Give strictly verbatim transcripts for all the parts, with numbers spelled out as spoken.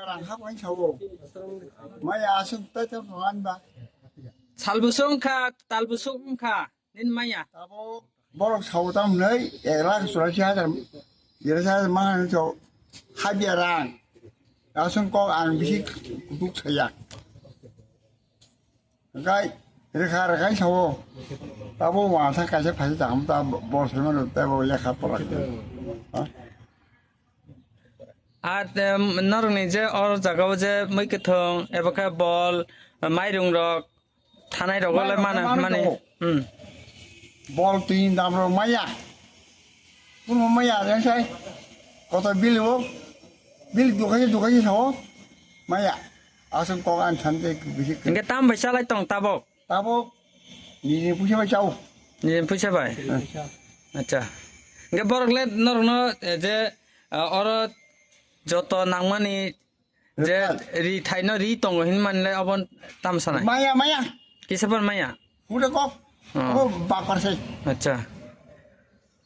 Rang hap wng sao. Maya aswk tai ta phan ba. Sal busuk wngkha, tal busuk wngkha, nin maya. Abo borok sao tam nei, ek lakh churashi hajar, churashi hajar ma hwn sao. Habya rang. Aswk kok ang bisi kutuk saya. Hingkai rwkha rwkha sao. Tabo wansa kaisa phaisa chakam ta bor sima rw tabo lekha pora. Ha? Ar, em, norokni je or jagao je mui kwthwng eba khe bol, mairung rok, thanai rogo le Mairung mano, khe mano mani. Tongo. Hmm. Bol twi dam rok maya. Kuno maya, yang sai. Koto bil bo. Bil dukaji, dukaji sao. Maya. Aswk kok ang sante bisi khe. Hingke tam bai chalai tong tabok? Tabok nini puisa bai chao. Nini puisa bai? Hmm. Acha. Hingke borok le norokno, eh, je, ah, oro joto nangmani je Rwkha. Ri thaino ri tongo hinmani le obo tam sanai? Maya, maya. Kisa phan maya? Pura kok. Oh. Abo bakar sai. Acha.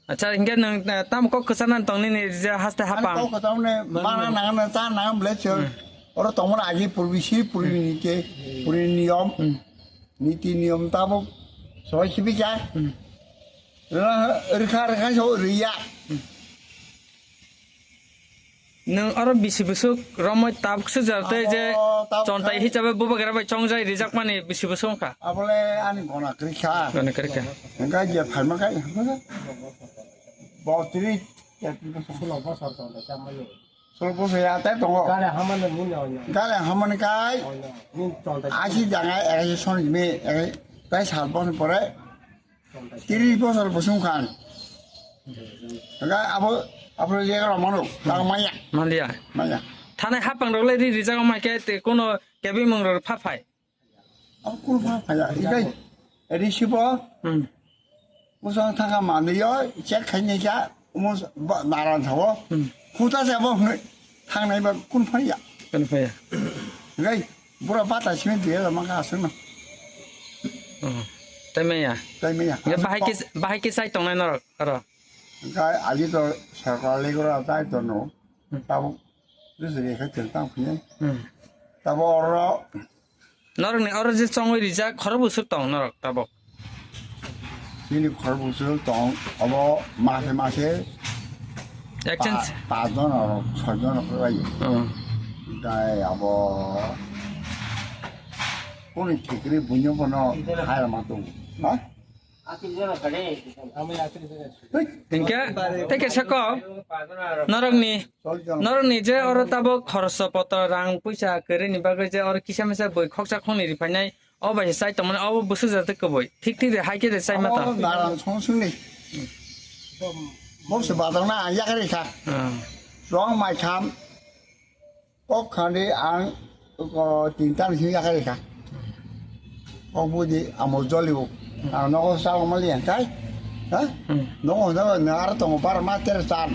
Acha, hingke nwng, eh, tamo kok kwchana tong nini je haste hapang? Ani kok kwchana ne mana nang na cha nang ble chwng. Hmm. Oro tongmani agi purbi si purbi ni ke purbi niyom. Hmm. Niti niyom tabuk sobai sibi cha. Hmm. Rwkha rwkha so riya. Hmm. Nwng oro bisi busuk romoi tabuk sujak tei je abo tabuk chontai kha. Hisabe bubagra bai chongjai rijakmani bisi busuk wngkha. Abole ani gona kwrwi kha. Gona kwrwi kha. Hingkha je phalma khai. Bo tiri, tiri bosor. Solo bosor ya tai tongo. Gale hamani muni oino. Gale hamani kai. Oino. Ni chontai. Asi jangai, asi sonjime, tai sal bosor pore. Tiri bosor bosong khan. Ga abo, abo lega rok mano, tang maya. Manliya. Maya. Thanai hapang rok le ri rijak mai ke te kono kebi mung rok pha phai. Abo kun pha phaya, ikai. Ri sibo. Hmm. Bosong thangka mani yo, check khaini kya, umo naran thawo. Hmm. Khuta se abo hwnwi thangnai ba kun phaya. Kun phaya. Ikai. Bura bata simi duya da mangka aswk no. Oh. Tei maya. Tei maya. Hingke bahai ke, bahai ke sai tongnai norok aro. Hingke ali to sarkar legora tai to no. Hmm. Tabo dusri khe tong tang phine. Hmm. Tabo oro. Norok ni oro je chongwi rijak khoro busuk tong norok tabok. Chini khor busul tong, abo mase mase Exchange. Pa-, pas jon rok, soi jon rok khlai. Hmm. Tai abo kuni thikri bunyo bono hai ma tu. Ha? Hingke, tei kaisa kok, norokni, norokni je oro tabok khoroso poto rang puisa kwrwini bagwi je oro kisa misa bui khoksa khoknwi riphainai, o bai se chai tongmani, obo bwswk jatwi kwbui. Thik thik de hai khe de chai mata. Abo naran song song ni. Bo se badang na ang yakarwi kha. Hmm. Rong mai kham. Kok khani ang ko tin tan sing yakarwi kha. Kok budi amo joli bo. Ang nogo sa mali ang kai. Ha? Hmm. Nogo na na ar tong bar ma ter san.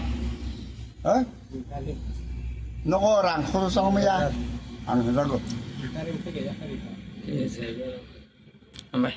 Ha? Nogo rang khoro song maya. Ang jago. Yes. Ambai.